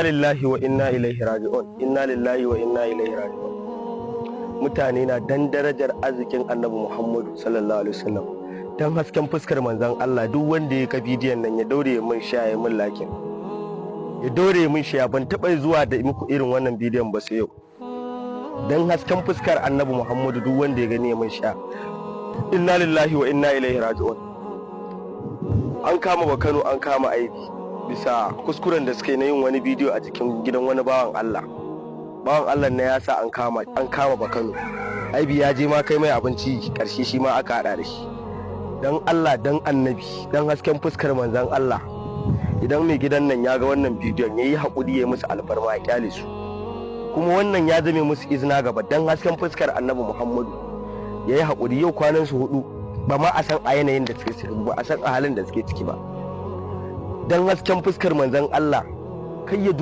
Lillahi wa inna ilaihi raji'un. Inna lillahi wa inna ilaihi raji'un. Mutane na, dan darajar arzikin Annabi Muhammadu sallallahu alaihi wasallam, dan hasken fuskar manzon Allah, duk wanda ya ga bidiyon nan ya daure min share, ya min liking, ya daure min share. Ban taɓa zuwa da muku irin wannan bidiyon ba sai yau. Dan hasken fuskar Annabi Muhammadu, duk wanda ya gani ya min share. Inna lillahi wa inna ilaihi raji'un. An kama Bakano, an kama Aibi bisa kuskuren da suka yi na yin wani bidiyo a cikin gidan wani bawan Allah. Bawan Allah na ya sa an kama Bakano. Aibi ya je ma kai mai abinci, karshe shi ma aka hada da shi. Dan Allah, dan Annabi, dan hasken fuskar manzon Allah, idan mai gidan nan ya ga wannan bidiyon, yayi hakuri, ya musu alfarma, ya kyale su. Kuma wannan ya zame musu izina gaba. Dan hasken fuskar Annabi Muhammadu, yayi hakuri. Yau kwanan su 4, ba ma a san a yanayin da suke ciki ba, a san a halin da suke ciki ba. Dan hasken fuskar manzon Allah, kai ya